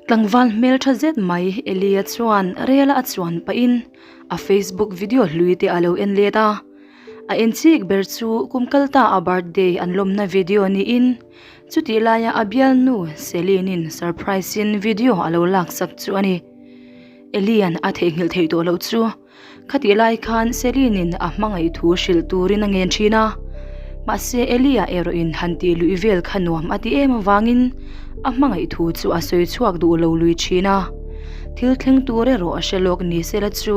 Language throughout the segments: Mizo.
Tlangval hmeltha zet mai Elia chuan rel a chuan pahin a Facebook video hlui te a lo en let a. A en chik ber chu kum kal ta a birthday an lawmna video niin chutih laia a bialnu Celine in surprise in video a lo laksak chu a ni. Elian a theihnghilh theih tawh loh chu. Khatih lai khan Celine in a hmangaih thu hrilh turin a ngen thin a, mahse Elia erawh in han tih luih vel kha nuam a ti em avangin a hmangaih thu chu a sawi chhuak duh lo lui thin a. Thil thleng tur erawh a hre lawk ni sela chu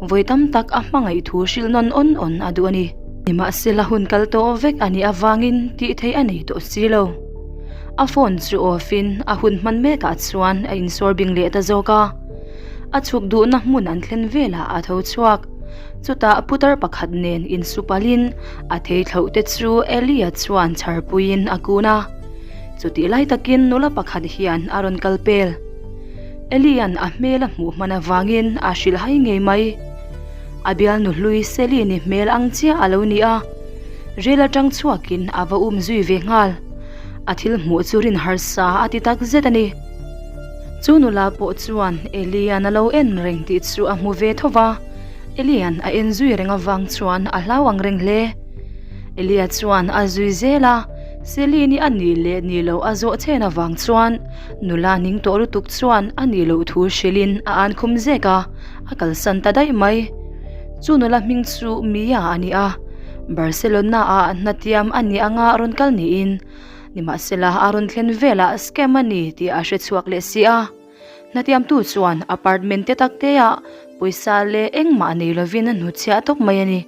vawi tam tak a hmangaih thu hrilh nawn awn awn a duh a ni. Nimahsela hun kal tawh vek a nih avangin tih theih a nei tawh si lo. A phone chu off in a hun hman mekah chuan a insawr bing leh ta zawk a. A chhuk duhna hmun an thlen velah a tho chhuak. Chutah putar pakhat nen insupalin a thei thlauh te chu Elia chuan chharpuiin a kun a. Chutih lai takin nula pakhat hian a rawn kal pel. Elia'n a hmel a hmuh hman avangin a hrilhhai ngei mai. A bialnu hlui Celine-i hmel ang chiah a lo ni a, rel atang chhuakin a va um zui ve nghal. A thil hmuh chu rin harsa a ti tak zet a ni. Chu nula pawh chuan Elia'n a lo en reng tih chu a hmu ve tho va, Elia'n a en zui reng avang chuan a hlau ang reng hle. Elia chuan a zui zel a, Celine-i a nih leh nih loh a zawh chen avang chuan nula ning tawh lutuk chuan a nih loh thu hrilhin a an khum zek a, a kalsan ta daih mai. Chu nula hming chu Mia a ni a, Barcelona-ah hnatiam a nih anga rawn kal niin Nimahsela, a rawn thlen velah scam a ni tih a hre chhuak leh si a. Hnatiamtu chuan apartment te tak te ah pawisa leh engmah nei lovin a hnutchhiah tawp mai a ni.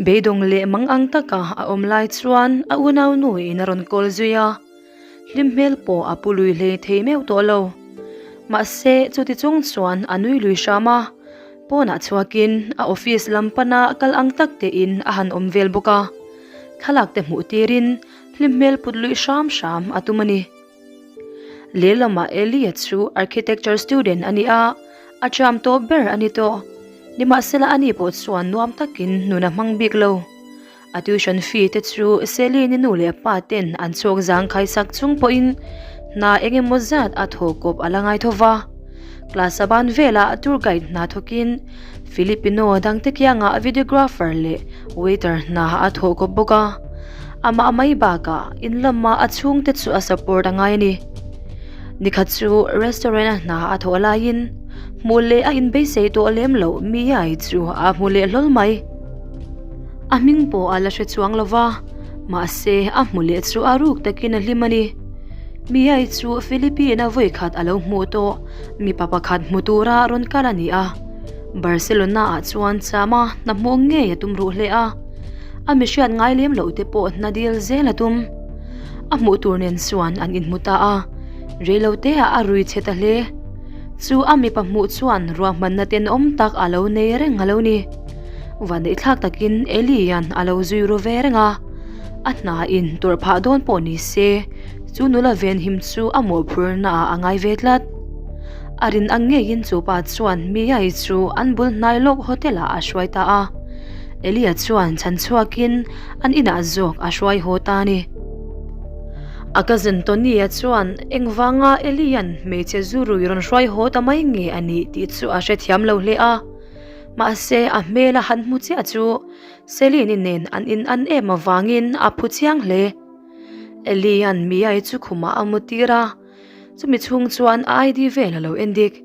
Beidawng leh mang ang taka a awm lai chuan a unau nu in a rawn call zui a, hlim hmel pawh a pu lui hlei thei meuh tawh lo. Mahse, chuti chung chuan a nui lui hram a, pawnah chhuakin a office lam pana kal ang tak tein a han awm vel bawk a. Thlalak te hmuh tirin hlim hmel put luih hram hram a tum a ni. Lehlamah Elia chu architecture student a ni a, a ṭam tawh ber a ni tawh. Nimahsela ani pawh chuan nuam takin nun a hmang bik lo. A tuition fee te chu Celine-i nu leh pa ten an chhuak zangkhai sak chung pawhin hna eng emaw zat a thaw kawp a la ngai tho va. Class a ban velah tour guide hna thawkin Filipino dangte kiangah videographer leh waiter hna a thawh kawp bawk a, amah mai bakah in lama a chhungte chu a support a ngai a ni. Nikhat chu restaurant a hna a thawh laiin hmuh leh a inbeisei tawh lem loh Mia-i chu a hmu leh hlawl mai. A hming pawh a la hre chuang lo va, mahse a hmu leh chu a ruk takin a hlim a ni. Mia-i chu Philippine-a vawikhat a lo hmuh tawh mipa pakhat hmu tura rawn kal a ni a. Barcelona-ah chuan chama hna hmuh ngei a tum ruh hle a, a mi hriat ngai lem loh te pawh hna dil zel a tum. A hmuh tur nen chuan an inhmu ta a, reiloteah a rui chhe ta hle. Chu a mipa hmuh chuan ruahmanna tenawm tak a lo nei reng a lo ni. Vanneihthlak takin Eli-a'n a lo zui ru ve reng a, a hna in tawrh phah dawn pawh ni se, chu nula venhim chu a mawhphurhnaah a ngai ve tlat. A rin ang ngeiin chu pa chuan Mia-i chu an bul hnai lawk hotel ah a hruai ta a. Elia chuan chhan chhuakin an inah zawk a hruai haw ta a ni. A cousin Tony-a chuan engvanga Elia'n hmeichhe zu rui rawn hruai haw ta mai nge a nih tih chu a hrethiam lo hle a. Mahse a hmel a han hmu chiah chu Celine-i nen an in an em avangin a phu chiang hle. Elia'n Mia-i chu khumah a mu tir a. Chumi chhung chuan a ID vel a lo en dik.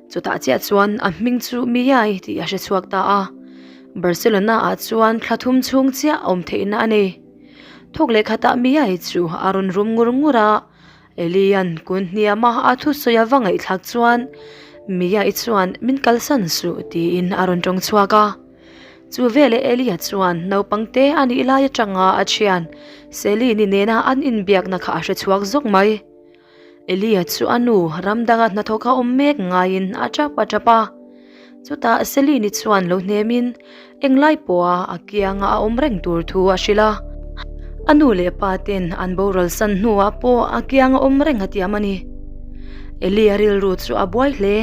Chutah chiah chuan a hming chu Miyai tih a hre chhuak ta a. Barcelona ah chuan thla thum chhung chiah awm theihna a nei. Thawk leh khatah Miyai chu a rawn rum ngur ngur a, Elian kun hniama a thusawi a va ngaihthlak chuan Miyai chuan min kalsan suh tiin a rawn tawng chhuak a. Chu veleh Elia chuan naupang te a nih lai atanga a thian Celine nena an inbiakna kha a hre chhuak zawk mai. Elia chu a nu ram danga hnathawk a awm mek ngaiin a tap a tap a. Chutah Celine chuan lo hnemin englai pawha a kianga a awm reng tur thu a hrilh a. A nu leh pa ten an boral san hnuah pawh a kianga awm reng a tiam a ni. Elia rilru chu a buai hle.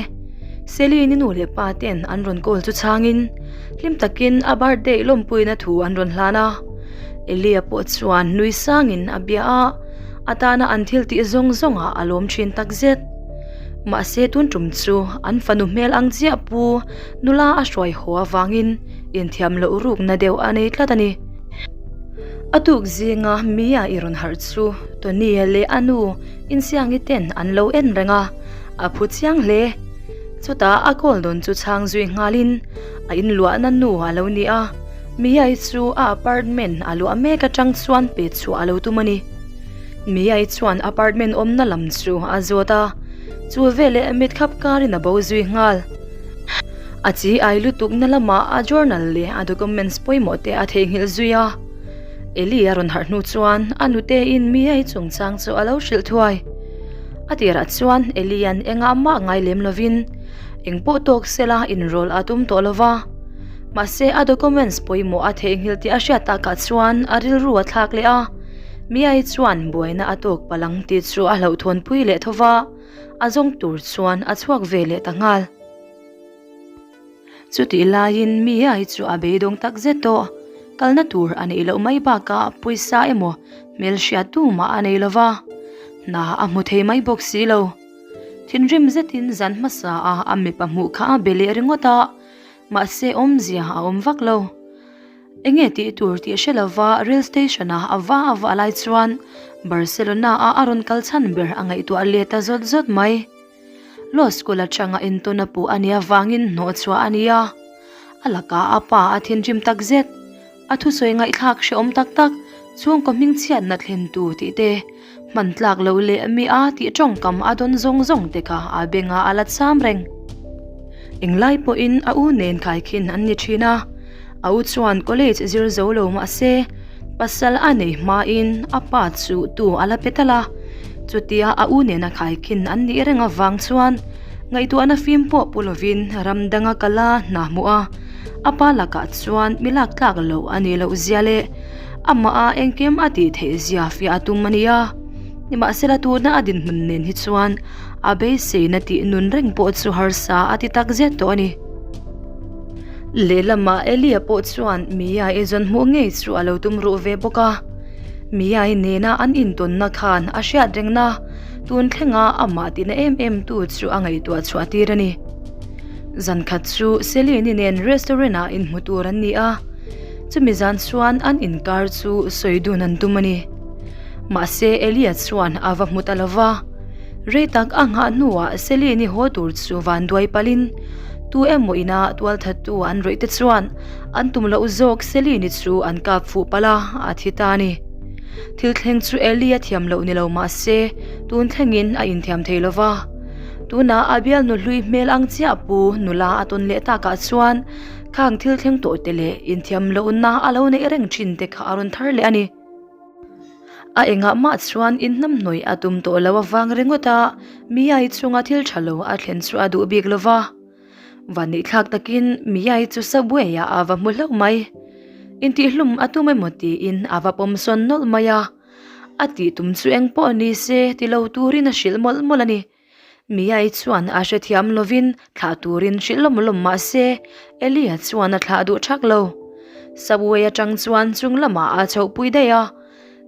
Celine-i nu leh pa ten an rawn call chu chhangin hlim takin a birthday lawmpuina thu an rawn hlan a. Elia pawh chuan nui sangin a bia a, a tana an thil tih zawng zawngah a lawm thin takzet. Mahse tun tum chu an fanu hmel ang chiah pu nula a hruai haw avangin inthiam loh rukna deuh a nei tlat a ni. A tuk zinga Mia i rawn harh chu Tony-a leh a nu Insiangi ten an lo en reng a, a phu chiang hle. Chutah a call dawn chu chhang zui nghalin a inluahna nu a lo ni a, Mia-i chu a apartment a luah mek atang chuan pe chhuah a lo tum a ni. Mia-i chuan apartment awmna lam chu a zawt a, chu veleh mitkhap karin a bo zui nghal. A chi ai lutuk na lamah a journal leh a documents pawimawh te a theihnghilh zui a. Eli a rawn harh hnu chuan a nutein Mia-i chungchang chu a lo hrilh thuai. A tirah chuan Eli-a'n engah mah ngai lem lovin eng pawh tawk sela inrawlh a tum tawh lova. Mahse a documents pawimawh a theihnghilh tih a hriat takah chuan a rilru a thlak leh a. Mia-i chuan buaina a tawk palh ang tih chu a hlauhthawnpui leh tho va, a zawng tur chuan a chhuak ve leh ta nghal. Chutih laiin Mia-i chu a beidawng tak zet tawh. Kalna tur a neih loh mai bakah pawisa emaw hmelhriat tumah a nei lova, hna a hmu thei mai bawk si lo. Thinrim zetin zan hmasa a a mipa hmuh kha a be leh ringawt a, mahse awmzia a awm vak lo. Enge tih tur tih hre lova rail station a a va a vah lai chuan Barcelona a a rawn kal chhan ber a ngaihtuah leh ta zawt zawt mai. Law school atanga entawn a puh a nih avangin hnawh chhuah a ni a, a lakah a pa a thinrim tak zet. A thusawi ngaihthlak hrehawm tak tak, chhungkaw hmingchhiatna thlentu tih te, hman tlak loh leh mi a tih tawngkam a dawn zawng zawng te kha a bengah a la cham reng. Englai pawhin a u nen khaikhin an ni thin a, a u chuan college zir zo lo mah se pasal a nei hmain a pa chu tu a la pe tal a, chutia a u nena khaikhin an nih reng avang chuan ngaihtuahna fim pawh pu lovin ram danga kala hna hmuh a. A pa lakah chuan mi lak tlak loh a nih loh zia leh amah a engkim a tih theih zia fiah a tum a ni a. Nimahsela tuna a dinhmun nen hi chuan a beiseina tih nun reng pawh chu harsa a ti tak zet tawh a ni. Lehlamah Elia pawh chuan Mia-i zawn hmuh ngei chu a lo tum ruh ve bawk a. Mia-i nena an intawnna khan a hriat rengna tun thlenga amah tihna em em tu chu a ngaihtuah chhuah tir a ni. Zan khat chu Celine nen restaurant ah inhmu tur an ni a, chumi zan chuan an inkar chu sawi dun an tum a ni. Mahse Elia chuan a va hmu ta lo va, rei tak a nghah hnuah Celine haw tur chu van duai palhin tu emaw ina tualthattu an rawih te chuan an tum loh zawk Celine chu an kap fuh palh a, a thi ta a ni. Thil thleng chu Elia thiam loh ni lo mahse tun thlengin a inthiam thei lo va. Tunah a bialnu hlui hmel ang chiah pu nula a tawn leh takah chuan khang thil thleng tawh te leh inthiam lohna a lo neih reng thin te kha a rawn thar leh a ni. A engah mah chuan inhnamhnawih a tum tawh lo avang ringawt a, Miyai chunga thil tha lo a thlen chu a duh bik lo va. Vanneihthlak takin Miyai chu subway ah a va hmu hlauh mai. Intihhlum a tum emaw tiin a va pawm sawn nawlh mai a. A tih tum chu eng pawh ni se ti lo turin a hrilh mawlh mawlh a ni. Miyai chuan a hrethiam lovin thlah turin hrilh lawm lawm mah se Elia chuan a thlah duh thak lo. Subway atang chuan chung lamah a chhohpui daih a,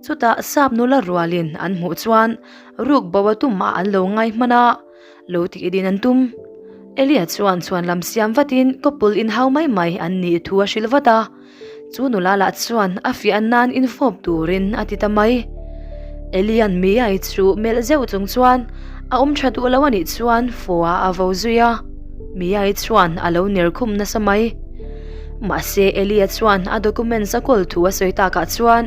chutah sap nula rualin an hmuh chuan ruk bo a tumah an lo ngai hman a, lo tih din an tum. Elia chuan chhuan lam siam vatin couple inhau mai mai an nih thu a hrilh vat a. Chu nula lah chuan a fiah nan infawp turin a ti ta mai. Elian Miyai chu melh zeuh chung chuan a awm tha duh lo a nih chuan fawah a vo zui a. Miyai chuan a lo ner khum nasa mai. Mahse Elia chuan a documents a kawl thu a sawi takah chuan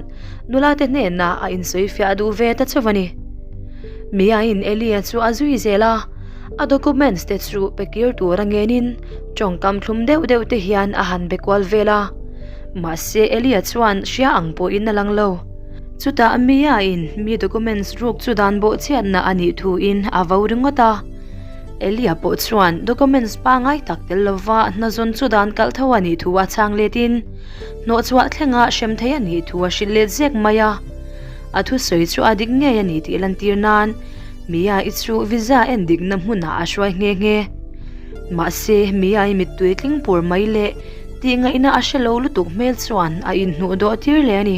nula te hnenah a insawi fiah duh ve ta chauh a ni. Miyaiin Elia chu a zui zel a. A documents te chu pe kir tur a ngenin tawngkam thlum deuh deuh te hian a han be kual vel a. Mahse Elia chuan hria ang pawhin a lang lo. Chutah Mia in mi documents ruk chu dan bawh chhiatna a nih thuin a vo ringawt a. Elia pawh chuan documents pangai tak tel lova hnazawn chu dan kalh tho a nih thu a chhang letin hnawhchhuah thlenga hrem thei a nih thu a hrilh let zek mai a. A thusawi chu a dik ngei a ni tih lantir nan Mia i chu visa en dikna hmunah a hruai nghe nghe. Mahse, Mia i mittui tling pur mai leh tih ngaihna a hre lo lutuk hmel chuan a inhnuh dawh tir leh a ni.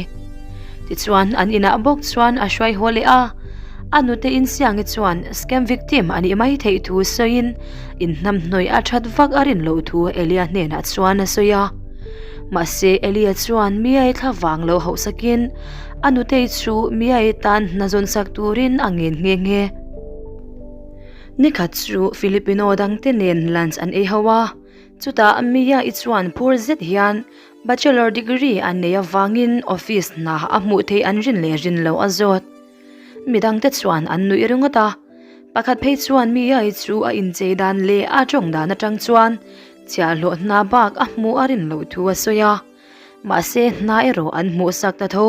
Tichuan, an inah bawk chuan a hruai haw leh a. A nute insiangi chuan scam victim a nih mai theih thu sawiin inhnamhnawih a that vak a rin loh thu Elia hnenah chuan a sawi a. Mahse Elia chuan Miai thla vang lo hauhsakin a nutei chu Miai tan hna zawnsak turin a ngen nghe nghe. Nikhat chu Filipino dangte nen lunch an ei ho a, chutah Mia-i chuan phur zet hian Bachelor degree a nei avangin office hna a hmuh theih an rin leh rin loh a zawt. Midangte chuan an nuih ringawt a, pakhat phei chuan Mia-i chu a inchei dan leh a tawng dan atang chuan chhiahhlawh hna bak a hmuh a rin loh thu a sawi a. Mahse hna erawh an hmuhsak ta tho.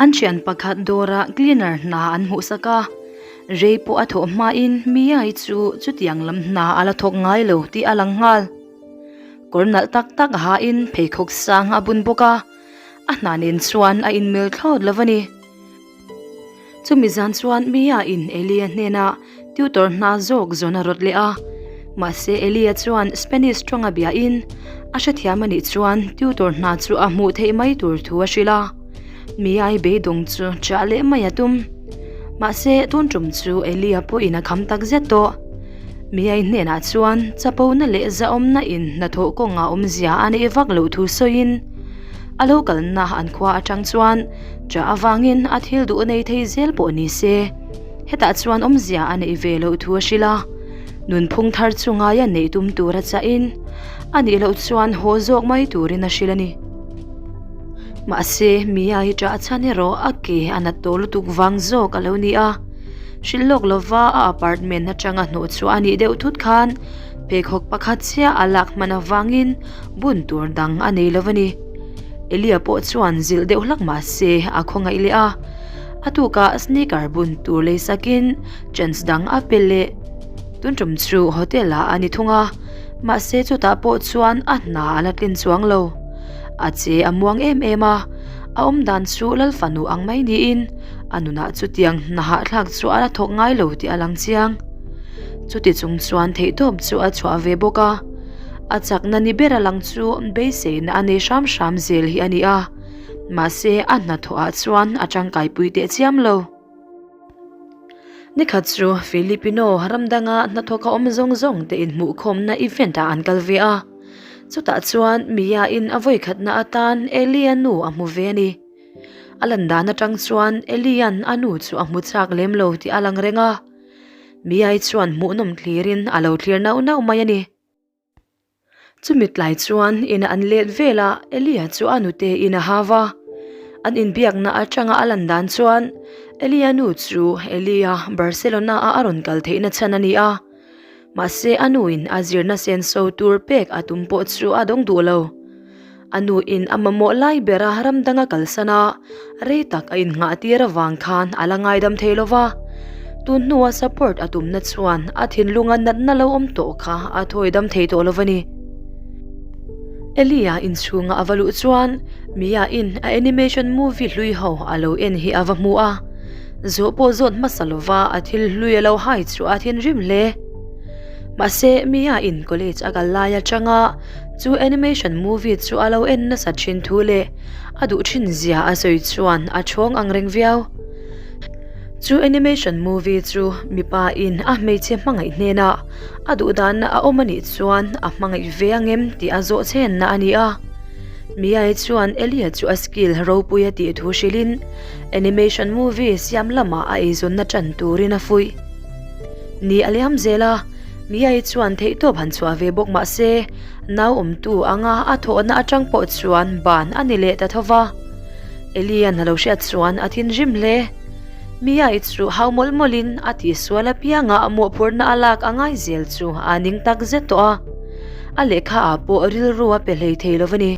An thian pakhat dawrah cleaner hna an hmuhsak a, rei pawh a thawh hmain Mia-i chu chutiang lam hna a la thawk ngai lo tih a lang nghal. Kawr nalh tak tak hain pheikhawk sang a bun bawk a, a hna nen chuan a inmil thlawt lo a ni. Chumi zan chuan Mia-in Elia hnenah tutor hna zawk zawn a rawt leh a. Mahse Elia chuan Spanish tawnga biain a hrethiam a nih chuan tutor hna chu a hmuh theih mai tur thu a hrilh a. Mia-i beidawng chu chah leh mai a tum. Mahse tun tum chu Elia pawhin a kham tak zet tawh. Mia-i hnenah chuan chapona leh zahawmna in hnathawh kawngah awmzia a neih vak loh thu sawiin a lo kalna an khua atang chuan Chah avangin a thil duh nei thei zel pawh ni se, hetah chuan awmzia a neih ve loh thu a hrilh a, nunphung thar chu ngaia neih tum tur a chahin a nih loh chuan haw zawk mai turin a hrilh a ni. Mahse, Mia hi ṭah chhan erawh a ke a nat tawh lutuk vang zawk a lo ni a, hrilh lawk lova a apartment atanga hnawh chhuah a nih deuh thut khan pheikhawk pakhat chiah a lak hman avangin bun tur dang a nei lo a ni. Elia pawh chuan zilh deuh hlak mah se a khawngaih leh a, a tukah sneaker bun tur lei sakin chance dang a pe leh. Tun tum chu hotel ah a ni thung a, mahse chutah pawh chuan a hna a la tlin chuang lo. A che a muang em em a, a awm dan chu lal fanu ang mai niin a nunah chutiang hna hahthlak chu a la thawk ngai lo tih a lang chiang. Chuti chung chuan theihtawp chu a chhuah ve bawk a. A chakna ni ber a lang chu beiseina a nei hram hram zel hi a ni a, mahse a hnathawhah chuan a tangkaipui teh chiam lo. Nikhat chu Filipino ram danga hnathawk a awm zawng zawng te inhmuhkhawmna event ah an kal ve a, chutah chuan Mia-in a vawikhatna atan Elia nu a hmu ve a ni. A lan dan atang chuan Elia'n a nu chu a hmu chak lem lo tih a lang reng a, Mia-i chuan hmuhnawm thlirin a lo thlir nauh nauh mai a ni. Chumi tlai chuan ina an let vel a, Elia chu a nute in a hau a. An inbiakna atanga a lan dan chuan Elia nu chu Elia Barcelona a a rawn kal theihna chhan a ni a. Mahse a nuin a zirna senso tur pek a tum pawh chu a dawng duh lo. A nu in a mamawh lai bera ram danga kalsan a, rei tak a innghah tir avang khan a la ngaidam thei lo va. Tun hnua support a tumna chuan a thinlunga natna lo awm tawh kha a thawi dam thei tawh lo va ni. Elia inchhunga a va luh chuan Mia in a animation movie hlui ho a lo en hi a va hmu a. Zawh pawh zawt hmasa lova a thil hlui a lo hai chu a thinrim hle. Mahse Mia in college a kal lai atanga Chu animation movie chu a lo en nasa thin thu leh a duh thin zia a sawi chuan a chhawng ang reng viau. Chu animation movie chu mipa in a hmeichhe hmangaih hnenah a duh danna a awm a nih chuan a hmangaih ve ang em tih a zawh chhenna a ni a. Mia-i chuan Elia chu a skill ropui a tih thu hrilhin animation movie siam lamah a eizawnna tan turin a fuih. Ni a liam zel a. Miai chuan theihtawp han chhuah ve bawk mah se, nau awmtu anga a thawhna atang pawh chuan ban a ni leh ta tho va. Elian a lo hriat chuan a thinrim hle. Miai chu hau mawlh mawlhin a tihsual apianga mawhphurhna a lak a ngai zel chu a ning tak zet tawh a. A lehkha ah pawh rilru a pe hlei thei lo a ni.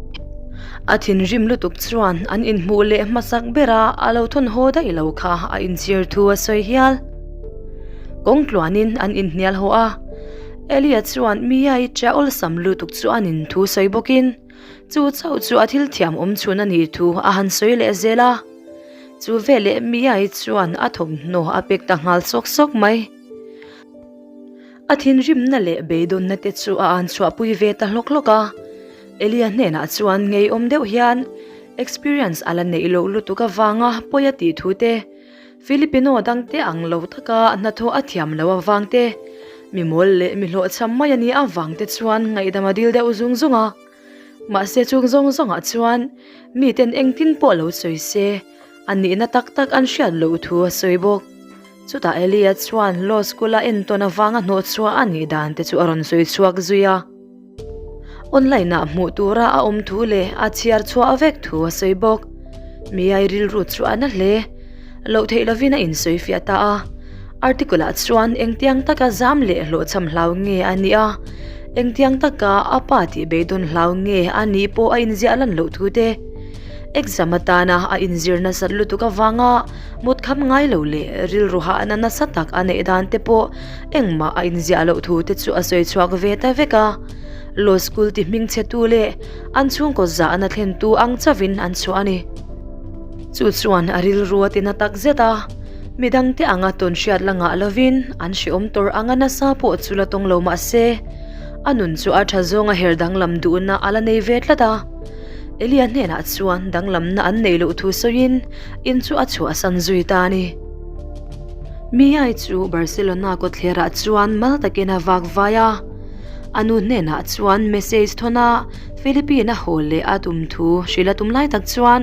A thinrim lutuk chuan an inhmuh leh hmasak bera a lo thawn haw daih lo kha a inchhir thu a sawi hial. Kawng tluanin an inhnial haw a, Elia chuan Mia-i ṭia awlsam lutuk chu an in thu sawi bawkin chu chauh chu a thil thiam awm chhun a nih thu a han sawi leh zel a. Chu veleh Mia-i chuan a thawmhnaw a pek ta nghal sawk sawk mai. A thinrimna leh beidawnna te chu a an chhuahpui ve ta hlawk hlawk a. Elia hnenah chuan ngeiawm deuh hian experience a la neih loh lutuk avanga pawi a tih thu te. Filipino dangte ang lo taka hnathawh a thiam loh avang te, mi mawl leh mi hlawhchham mai a nih avang te chuan ngaihdam a dil deuh zung zung a. Mahse chung zawng zawngah chuan miten engtin pawh lo sawi se, a nihna tak tak an hriat loh thu a sawi bawk. Chutah Elia chuan law school a entawn avanga hnawhchhuah a nih dan te chu a rawn sawi chhuak zui a. Online ah hmuh tura a awm thu leh a chhiar chhuah vek thu a sawi bawk. Miai rilru chu a na hle. Loh theih lovin a insawi fiah ta a. Article ah chuan engtiang taka zam leh hlawhchham hlau nge a nih a, engtiang taka a pa tih beidawn hlau nge a nih pawh a inziah lan loh thu te, exam atana a inzir nasat lutuk avanga mut kham ngai lo leh rilru hahna nasa tak a neih dan te pawh engmah a inziah loh thu te chu a sawi chhuak ve ta vek a. Law school ti hming chhe tu leh an chhungkaw zahna thlen tu ang chauhin an chhuah a ni. Chu chuan a rilru a ti na tak zet a, midangte anga tawn hriat la ngah lovin an hrehawm tawr anga nasa pawh chu la tawng lo mah se, a nun chu a tha zawnga her danglam duhna a la nei ve tlat a. Elia hnenah chuan danglamna an neih loh thu sawiin in chu a chhuahsan zui ta a ni. Miai chu Barcelona kawtthlerah chuan mal takin a vak vai a. A nu hnenah chuan message thawn a, Philippine a haw leh a tum thu hrilh a tum lai tak chuan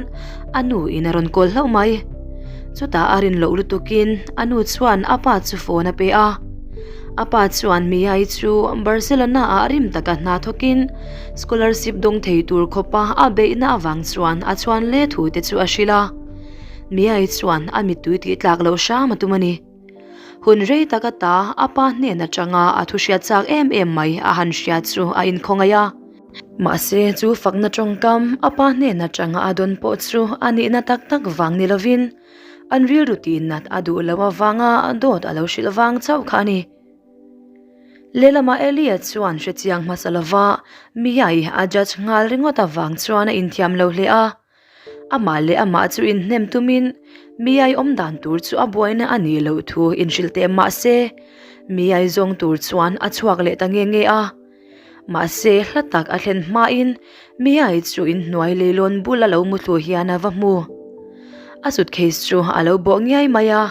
a nu in a rawn kawl hlauh mai. Chutah a rin loh lutukin a nu chuan a pa chu phone a pe a. A pa chuan Miai chu Barcelona ah rim taka hna thawkin scholarship dawng thei tur khawpa a beihna avang chuan a chhuan hle thu te chu a hrilh a. Miai chuan a mittui tih tlak loh hram a tum a ni. Hun rei tak ata a pa hnen atanga a thu hriat chak em em mai a han hria chu a inkhawngaih a. Mahse chu fakna tawngkam a pa hnen atanga a dawn pawh chu a nihna tak tak vang ni lovin an rilru tihnat a duh loh avanga dawt a lo hrilh vang chauh kha a ni. Lehlamah Elia chuan hrechiang hmasa lova Miyai a judge nghal ringawt avang chuan a inthiam lo hle a. Amah leh amah chu inhnem tumin Miyai awm dan tur chu a buaina a nih loh thu inhrilh teh mah se, Miyai zawng tur chuan a chhuak leh ta nge nge a. Mahse, hla tak a thlen hmain Miyai chu inhnuai leilawn bula lo muthlu hian a va hmu. A suitcase chu a lo bawh ngiai mai a.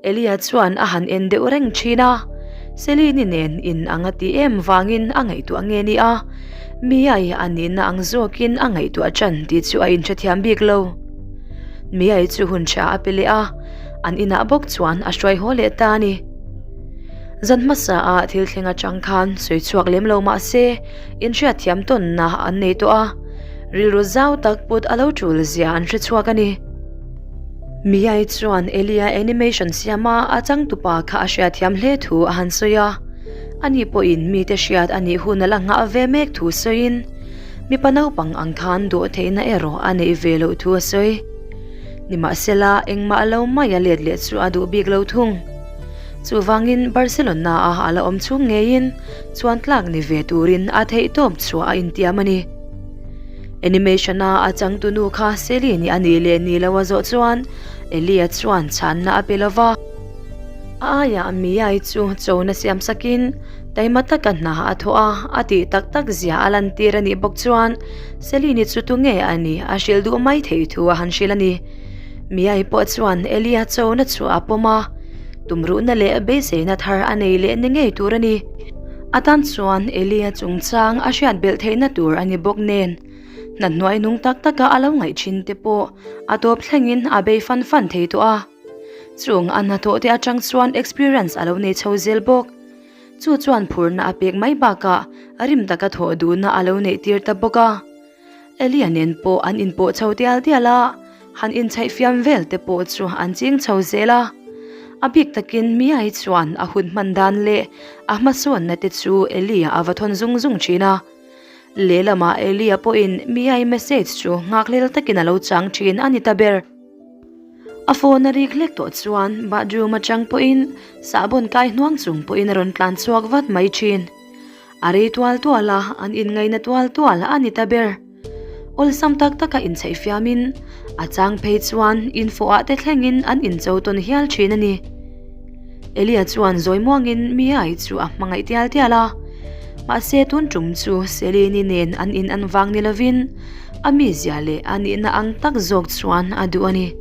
Elia chuan a han en deuh reng thin a, Selini nen in ang a ti em vangin a ngaihtuah nge ni a, Miai a nihna ang zawkin a ngaihtuah tan tih chu a inhrethiam bik lo. Miai chu hun tha a pe leh a, an inah bawk chuan a hruai haw leh ta a ni. Zan hmasa ah thil thleng atang khan sawi chhuak lem lo mah se, inhriatthiam tawnna an nei tawh a, rilru zau tak put a lo tul zia an hre chhuak a ni. Miai chuan Elia animation siama a changtupa kha a hriatthiam hle thu a han sawi a, ani pawhin mite hriat a nih hun a la nghah ve mek thu sawiin mipa naupang ang khan dawh theihna erawh a neih ve loh thu a sawi. Nimahsela, engmah lo mai a let leh chu a duh bik lo thung. Chuvangin Barcelona-a a la awm chhung ngeiin chuan tlak ni ve turin a theihtawp chhuah a intiam a ni. Animation-a a changtunu kha Celine a nih leh nih loh a zawh chuan Elia chuan chhanna a pe lo va. A aiah Miai chu chona siam sakin taima taka hna a thawh a, a tih tak tak zia a lantir a nih bawk chuan Celine chu tunge a nih a hrilh duh mai theih thu a han hrilh a ni. Miai pawh chuan Elia chona chu a pawm a, tumruhna leh beiseina thar a nei leh ni ngei tur a ni. A tan chuan Elia chungchang a hriat belh theihna tur a ni bawk nen, hna hnuai nung tak taka a lo ngaih thin te pawh a tawp thlengin a bei fan fan thei tawh a. Chung a hnathawh te atang chuan experience a lo nei chho zel bawk. Chu chuan phurna a pek mai bakah rim taka thawh duhna a lo neih tir ta bawk a. Elia nen pawh an inpawh chho tial tial a, han inchhaih fiam vel te pawh chu an ching chho zel a. A bik takin Miai chuan a hun hman dan leh a hmasawnna te chu Elia a va thawn zung zung thin a. Lehlamah Elia pawhin Miai message chu nghakhlel takin a lo chang thin a ni ta ber. A phone a rik hlek tawh chuan bathroom atang pawhin sahbawn kai hnuang chung pawhin a rawn tlan chhuak vat mai thin. A rei tual tual a, an inngaihna tual tual a ni ta ber. Awlsam tak taka inchheih fiamin, a chang phei chuan infawhah te thlengin an incho tawn hial thin a ni. Elia chuan zawi muangin Miai chu a hmangaih tial tial a, mahse tun tum chu Selini nen an in an vang ni lovin a mizia leh a nihna ang tak zawk chuan a duh a ni.